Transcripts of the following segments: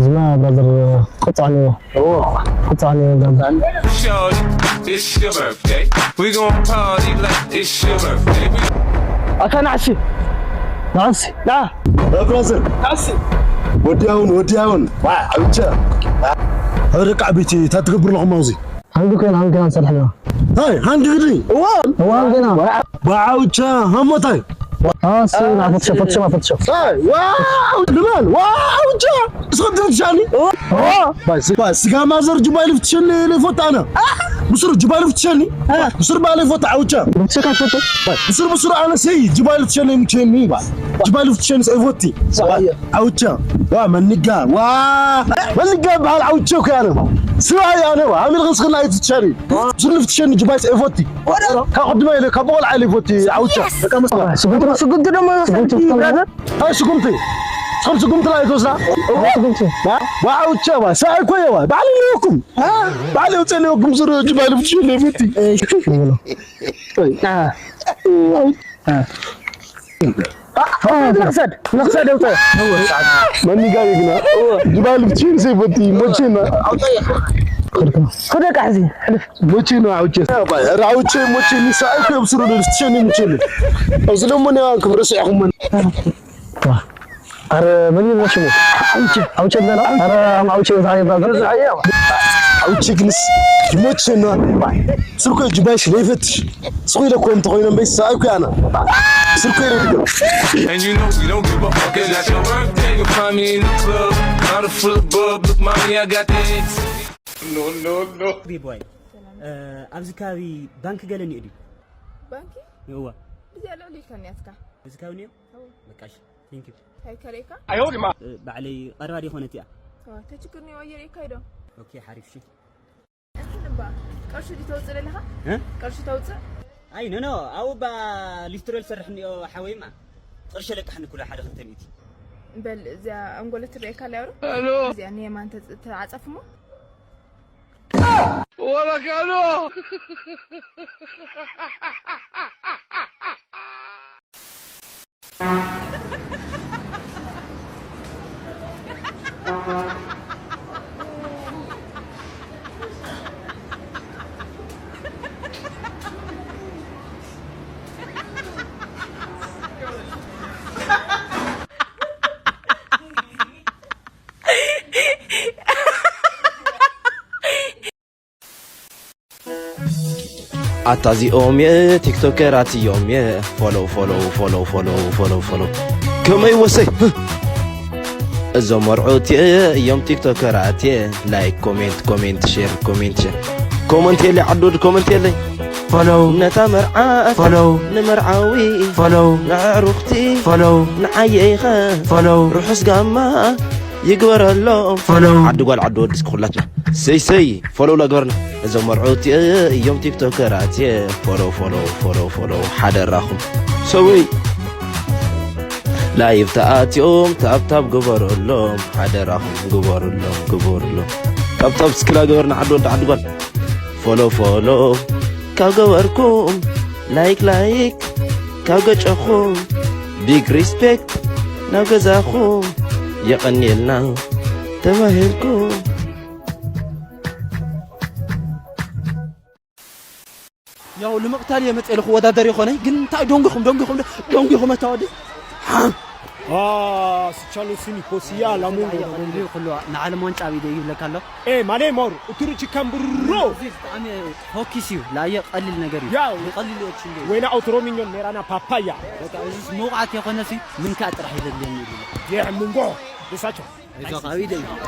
እና ብራዘር፣ ቁጣዕ ኣለዎ። ቁጣዕ ኣለዎ ብራዘር። Shorty, it's your birthday. We gon' party like it's your birthday. We ኣታ ናዕሲ ናዕሲ ና ብራዘር ናዕሲ ወዲያውን ወዲያውን ዓብቻ። ደቂ ዓበይቲ እንታይ ትገብሩ ኣለኹም ኣብዚ? ሃንግ ኮይና ሃንግ ኮይና ንሰርሕ ኣለና። ሃይ ሃንግ ግዲ እዋ ሃንግ ኮይና ብዓውቻ ሃሞታይ ኣሲ ናብ ፎቶሾፕ ፎቶሾፕ ፎቶሾፕ ዋው ድማን ዋው ቻ እስኸም ትሻኒ ስጋ ማዘር ጅባይ ልፍትሸኒ ለይፎት ኣነ ብስሩ ጅባይ ልፍትሸኒ ብስሩ ባለ ፎት ዓውቻ ብትሸካ ፎቶ ብስሩ ብስሩ ኣነ ሰይ ጅባይ ልፍትሸኒ ምቸኒ ጅባይ ልፍትሸኒ ሰይፎቲ ዓውቻ ዋ መንጋ ዋ መንጋ በዓል ዓውቻ እኮ ኣነ ስባይ ኣነ ዋ ኣሚል ኸስኽና ኣይትትሸኒ ብስሩ ልፍትሸኒ ጅባይ ሰይፎቲ ካብ ቅድመ ኢለ ካብ ቆልዓ ኢለ ይፎቲ ዓውቻ ስጉምቲ ስጉምቲ ደሞ ስጉምቲ ብራዘር ኣይ ስጉምቲ ስኹም ስጉምቲ ላይ ትወስዳ ስጉምቲ ዋ ዓውቻ ዋ ሰብኣይ እኮ የዋ ባዕሊ ነውኩም ባዕሊ ውፅእ ነውኩም ስሩ ጅባይ ልፍትሸኒ ይፎቲ ንኽሰድ ንኽሰድ የውፅእ መኒጋ ግና ጅባይ ልፍትሽን ሰይፈቲ ሞቼና ክደቃ ሕዚ ሕልፍ ሞቼና ዓውቼ ራውቼ ሞቼ ንሳ እኮ ብስሩ ልፍትሸኒ ሞቼኒ ኣብዚ ደሞ ና ክብረስ ያኹም ኣረ መን እዩ ሽሙ ኣውቸ ኣውቸ ዝበላ ኣረ ኣም ኣውቸ እንታይ ብራዘር ዓውቼ ግንስ ሞቼና ስርኮ ጅባይሽ ለይፈትሽ ስኹ ኢለ ኮም ተኾይኖም በይ ሳይ ኩያና ስርኮ ኢለ ድገም And you know we don't give a fuck, it's not your birthday. You'll find me in the club, bottle full of bub. Look, mommy, I got the X. ቤቢ ዋይ ኣብዚ ከባቢ ባንክ ገለ እኒኦ ድዩ? ባንኪ እዋ ብዚኣ ልዕሊ ኢልካኒ ኣትካ እዚ ከባቢ እኒኦ? በቃ እሺ ቴንክ ዩ እንታይ ከለይካ ባዕለይ ቀረባ ዶ ይኾነት እያ? ተችግርኒ ኣየር ይካይዶ ኦኬ ሓሪፍ እሺ እንትን እባ ቅርሺ ድዩ ተውፅእ ዘለኻ እ? ቅርሺ ተውፅእ ኣይ ኖ ኖ ኣብኡ ባ ሊስትሮ ዝሰርሕ እኒኦ ሓወይማ ቅርሺ ለቃሕኒ ኩሉ ሓደ ክልተ ሚእቲ በል እዚኣ ኣንጎሎ ትረኤካ ኣላ ዶ እዚኣ ንየማን ተዓፀፍሞ ኣታ እዚኦም የ ቲክቶከራት እዮም የ follow follow follow follow follow follow ከመይ ወሰይ እዞም መርዑት እዮም ቲክቶከራት የ like comment comment share comment share comment የለይ ዓዶድ comment የለይ follow ነታ መርዓት follow ንመርዓዊ follow ንዕሩኽቲ follow ንዓየይኸ follow ርሑስ ጋማ ይግበረሎም follow ዓዲ ጓል ዓዲ ወዲ እስኪ ኩላትና ሰይ ሰይ follow ላግበርና እዞም መርዑት እዮም ቲክቶከራት follow follow follow follow ሓደራኹም ሰወይ live ተኣትዮም ታብታብ ግበረሎም ሓደራኹም ግበረሎም ግበረሎም ታብታብ እስኪ ላግበርና ዓዲ ወዲ ዓዲ ጓል follow follow ካብ ገበርኩም like like ካብ ገጨኹም big respect ናብ ገዛኹም የቐንየልና ተባሂልኩም ያው ንምቕታል እየ መፅእ ኢለ ክወዳደር ይኾነይ ግን እንታይ ደንጉኹም ደንጉኹም ደንጉኹም እታ ወዲ ስቻሎ ስኒ ኮስያ ላሙንጎ ኩሉ ንዓለም ዋንጫ ኣብ ኢደ ይብለካ ኣሎ ማሌ ማሩ እቱሩ ችካምብሮ ብጣዕሚ ፎኪስ እዩ ላየ ቀሊል ነገር እዩ ያው ቀሊል ኦፕሽን እዩ ወይና ኦትሮሚኞን ሜራና ፓፓያ በቃ እዚስ መውቃዕት የኾነሲ ምንካእ ጥራሕ ይደልየኒ ይብለ ይሕ ምንጎ ደሳቸው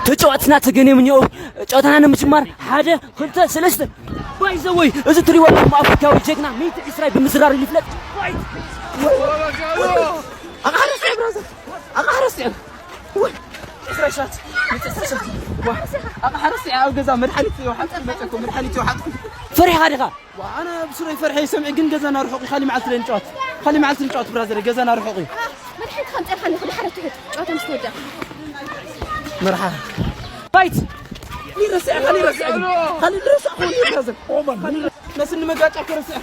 ተጫዋትና ተገኔ ምንዮ ጨዋታና ንምጅማር ሓደ ክልተ ሰለስተ ባይዘወይ እዚ ትሪዎ ኣለኹም ኣፍሪካዊ ጀግና ሚእቲ ዕስራይ ብምዝራር ይፍለጥ ኣቃሓረስ ብራዘር ኣቃሓረስ ኣቃሓረስ ኣብ ገዛ መድሓኒት ይወሓጥ መፀኮ መድሓኒት ይወሓጥ ፈሪሕኻ ዲኻ ኣነ ብስረይ ፈርሐ ይሰምዕ ግን ገዛና ርሑቕ ካሊ መዓልቲ ለ ንጫወት ካሊ መዓልቲ ንጫወት ብራዘር ገዛና ርሑቕ እዩ መድሓኒት ከምፀልካ ኣለኹ ድሓረ ትሑት ጨዋታ ምስ ተወዳ መርሓ ፋይት ሊረስዐ ኻሊረስዐ ኻሊረስዐ ኾን ብራዘር መስኒ መጋጫ ከረስዐ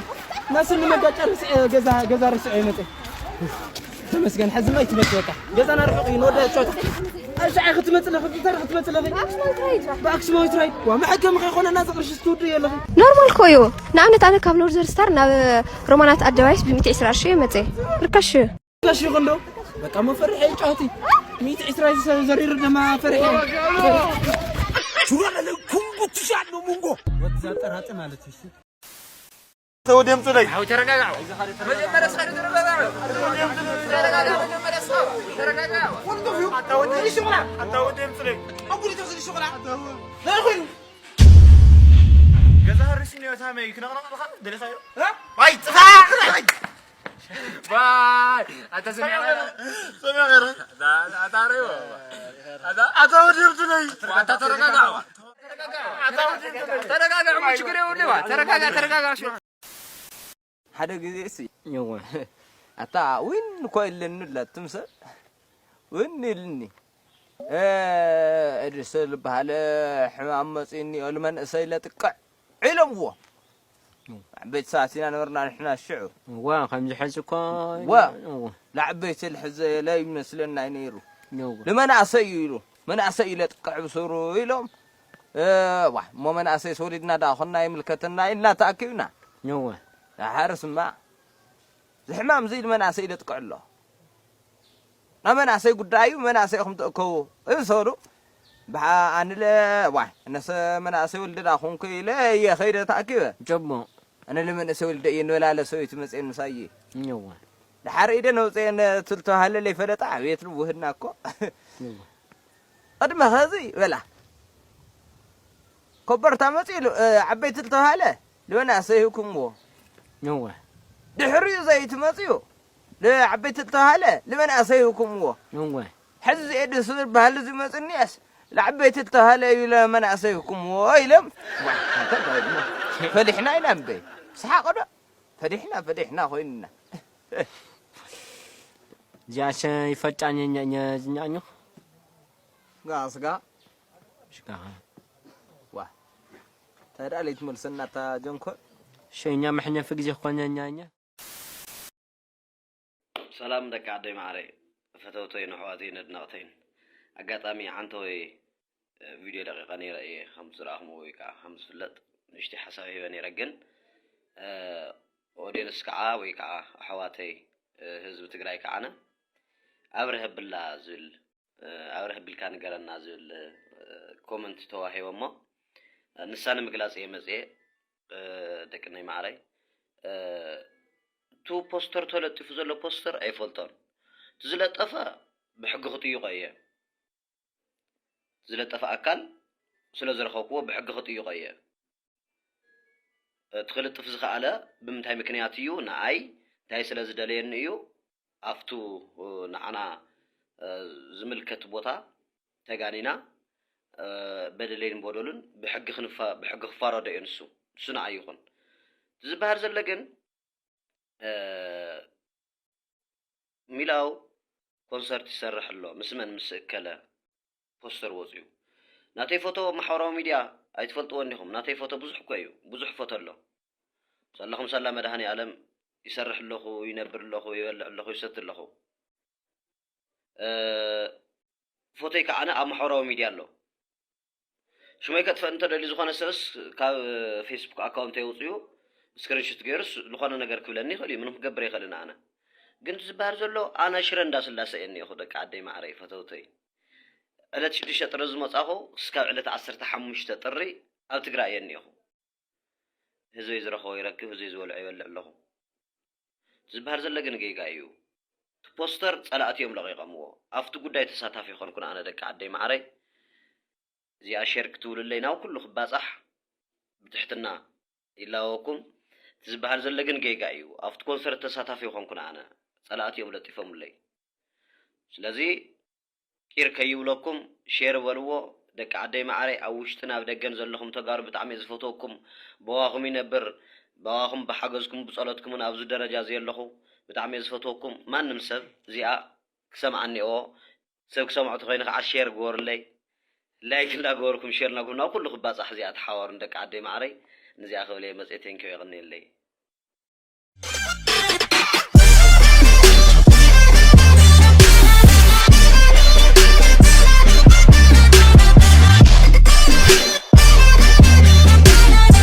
መስኒ መጋጫ ረስዐ ገዛ ገዛ ረስዐ ይመፀ መስገን፣ ሕዚ ማይ ትመጽእ በቃ። ገዛና ርሑቕ እዩ፣ ንወዳ ጨዋታ። ኣብ ሻዕ ክትመጽእ ለኺ፣ ብተር ክትመጽእ ለኺ። ብኣክሱማዊት ራይድ። ብኣክሱማዊት ራይድ። ዋ፣ መሓከም ከይኮነ ናዚ ቅርሺ ትውድእ የለኺ። ኖርማል እኮ እዩ። ንኣብነት ኣነ ካብ ኖርዘር ስታር ናብ ሮማናት ኣደባይስ ብሚእቲ ዕስራ ቅርሺ እየ መጽእ። ርካሽ እዩ። ርካሽ ይኹን ዶ? በቃ መፈርሒ ጨዋቲ። ሚእቲ ዕስራ ሰብ ዘሪሩ ድማ ፈርሒ። ሹራ ለለ ኩምቡ ትሻል ነው ሙንጎ። ወዛ ጠራጥ ማለት እሺ። ተው ድምፁ ላይ። አዎ፣ ተረጋጋ። መጀመሪያ እስከ ተረጋጋ። ተረጋጋ። መጀመሪያ እስከ ተረጋጋ። አታውድ ድምፁ ላይ። አቡሪ ተወሰድ ሹራ። ለኹን። ገዛ ርሲ ነው ታመይ ክነቕነቕ ኣለኻ? ደለኻ? እ? ዋይ፣ ጥፋ! ዋይ! ኣታ ሰሚዐ? ሰሚዐ ገረ? ኣታ፣ ኣታ ሬዎ። ኣታ፣ ኣታ ወዲ እብዱ ነይ። ኣታ ተረጋጋ። ኣታ ወዲ እብዱ ነይ። ተረጋጋ፣ እሞ ችግር የብሉም። ተረጋጋ፣ ተረጋጋ። ሓደ ግዜ እሲ፣ እወ። ኣታ ዊን እኮ ኢለኒ ኣላ፣ ትምሰል። ዊን ኢልኒ። እ፣ እድሰ ዝበሃለ ሕማም መጺእኒ፣ ኦል መንእሰይ ለጥቅዕ ኢሎምዎ። እወ። ዓበይቲ ሰባት ኢና ነበርና ንሕና ሽዑ። እወ፣ ከምዚ ሕዚ እኮ፣ እወ። እወ። ለዓበይቲ ልሕዘ የለ ይመስለና ነይሩ። እወ። ንመናእሰይ እዩ ኢሉ። መናእሰይ እዩ ለጥቅዕ ብሱሩ ኢሎም። እ፣ ዋ፣ እሞ መናእሰይ ተወሊድና ደኣ ኮና ይምልከተና ኢልና ተኣኪብና። እወ። ደሓር ስማ፣ እዚ ሕማም እዚ ንመናእሰይ ለጥቅዕ ኣሎ። ናብ መናእሰይ ጉዳይ እዩ፣ መናእሰይ ኢኹም ትእከቡ። እብሰሉ፣ ብሓ-፣ ኣንለ፣ ዋይ፣ እነሰ መናእሰይ ወልድና ኮንኩ ኢለ እየ ኸይደ ተኣኪበ። ጀሞ። ኣነ ለመንእሰይ ወልደ እየ፣ ንበላለ ሰበይቲ መፅኤን ምሳይ። እወ። ደሓር ኢደ ነውፅኤን ትልተዋሃለ ለይፈለጣ፣ ኣቤት ልውህድና እኮ። እወ። ቅድመ ኸዚ በላ። ኮበርታ መፂኡ ሉ-፣ እ፣ ዓበይቲ ልተባሃለ ልመናእሰይ ህኩምዎ። እወ። ድሕሪኡ ዘይቲ መፂኡ ልዓበይቲ ልተባሃለ ልመናእሰይ ህኩምዎ። እወ። ሕዚ ዝኤድስ ዝበሃል እዚ መፅኒያስ ልዓበይቲ ልተባሃለ እዩ ለመናእሰይ ህኩምዎ ኢሎም። ዋ፣ እንታይ ባይድሞ? ፈሊሕና ኢና እምበይ። ሰሓቕ ዶ? ፈሊሕና፣ ፈሊሕና ኮይንና። እዚኣሰ ይፈጫ ኘ-፣ ኘ-፣ ኘ-፣ ዝኛኙ? ስጋ፣ ስጋ። ስጋ። ዋ። እንታይ ደኣ ለይትመልሰና እታ ጀንኮ? ሸኛ መሕኘፊ ግዜ ክኾነ እኛ፣ እኛ። ሰላም ደቂ ዓደይ ማዕረይ፣ ፈተውተይን ኣሕዋተይን ኣድነቕተይን። ኣጋጣሚ ዓንተወይ፣ እ፣ ቪድዮ ለቂቐ ነይረ እየ፣ ከም ዝረኣኹምዎ ወይ ከዓ ከም ዝፍለጥ ንእሽተይ ሓሳብ ሂበ ነይረ። ግን፣ እ፣ ኦድየንስ ከዓ ወይ ከዓ ኣሕዋተይ፣ እ፣ ህዝቢ ትግራይ ከዓነ ኣብርሀ ብላ ዝብል፣ እ፣ ኣብርሀ ብልካ ንገረና ዝብል፣ እ፣ ኮመንት ተዋሂቦ እሞ፣ እ፣ ንሳ ንምግላፅ እየ መፅየ፣ እ፣ ደቂ ናይ ማዕረይ። እ፣ እቱ ፖስተር ተለጢፉ ዘሎ ፖስተር ኣይፈልጦን። እቲ ዝለጠፈ ብሕጊ ክጥይቆ እየ። ዝለጠፈ ኣካል ስለ ዝረኸብክዎ ብሕጊ ክጥይቆ እየ። እቲ ክልጥፍ ዝኸኣለ ብምንታይ ምክንያት እዩ? ንኣይ እንታይ ስለ ዝደለየኒ እዩ? ኣብቱ ንዓና፣ እ፣ ዝምልከት ቦታ ተጋኒና፣ እ፣ በደለይን በደሉን ብሕጊ ክንፋ-፣ ብሕጊ ክፋረዶ እዩ ንሱ። ንሱ ንዓይ ይኹን። እቲ ዝበሃል ዘሎ ግን፣ እ፣ ሚላው ኮንሰርት ይሰርሕ ኣሎ፣ ምስ መን? ምስ እከለ። ፖስተር ወፂኡ። ናተይ ፎቶ ኣብ ማሕበራዊ ሚድያ ኣይትፈልጥዎን ዲኹም? ናተይ ፎቶ ብዙሕ እኮ እዩ፣ ብዙሕ ፎቶ ኣሎ። ሳላኹም ሳላ መድሃኔ ኣለም ይሰርሕ ኣለኹ፣ ይነብር ኣለኹ፣ ይበልዕ ኣለኹ፣ ይሰቲ ኣለኹ። እ፣ ፎቶይ ከዓነ ኣብ ማሕበራዊ ሚድያ ኣሎ። ሽመይ ከጥፈእ እንተደልዩ ዝኾነ ሰብስ ካብ ፌስቡክ ኣካውንተይ ኣውፅኡ ስክሪንሹት ገይሩስ ዝኾነ ነገር ክብለኒ ይኽእል እዩ። ምንም ክገብር ኣይኽእልን ኣነ። ግን እቲ ዝበሃል ዘሎ ኣነ ሽረ እንዳስላሰ እየ እኒአኹ፣ ደቂ ዓደይ ማዕረይ ፈተውተይ። ዕለት ሽዱሽተ ጥሪ ዝመጻኹ ክስካብ ዕለት ዓሰርተ ሓሙሽተ ጥሪ ኣብ ትግራይ እየ እኒአኹ። ህዝበይ ዝረኸቦ ይረክብ፣ ህዝበይ ዝበልዖ ይበልዕ ኣለኹ። ዝበሃል ዘሎ ግን ጌጋ እዩ። እቲ ፖስተር ጸላእቲ እዮም ለቒቐምዎ። ኣብቲ ጉዳይ ተሳታፊ ይኾንኩን ኣነ፣ ደቂ ዓደይ ማዕረይ። እዚኣ ሼር ክትብሉለይ ናብ ኩሉ ክባጻሕ ብትሕትና ይላወኩም። እቲ ዝበሃል ዘሎ ግን ጌጋ እዩ። ኣብቲ ኮንሰርት ተሳታፊ ይኾንኩን ኣነ፣ ጸላእቲ እዮም ለጢፎምለይ። ስለዚ ቂር ከይብለኩም ሼር በልዎ። ደቂ ዓደይ ማዕረይ፣ ኣብ ውሽጥን ኣብ ደገን ዘለኹም ተጋሩ ብጣዕሚ እየ ዝፈትወኩም። በዋኹም ይነብር፣ በዋኹም ብሓገዝኩም ብጸሎትኩምን ኣብዚ ደረጃ እዚ ኣለኹ። ብጣዕሚ እየ ዝፈትወኩም። ማንም ሰብ እዚኣ ክሰምዓ እኒኦዎ። ሰብ ክሰምዖ ተኾይኑ ከዓ ሼር ግበሩለይ። ላይክ እንዳገበርኩም ሼር እናገበርኩም ናብ ኩሉ ክባጻሕ እዚኣ ተሓባሩን ደቂ ዓደይ ማዕረይ። ንዚኣ ክብል እየ መፅየ። ቴንኪው፣ የቐንየለይ።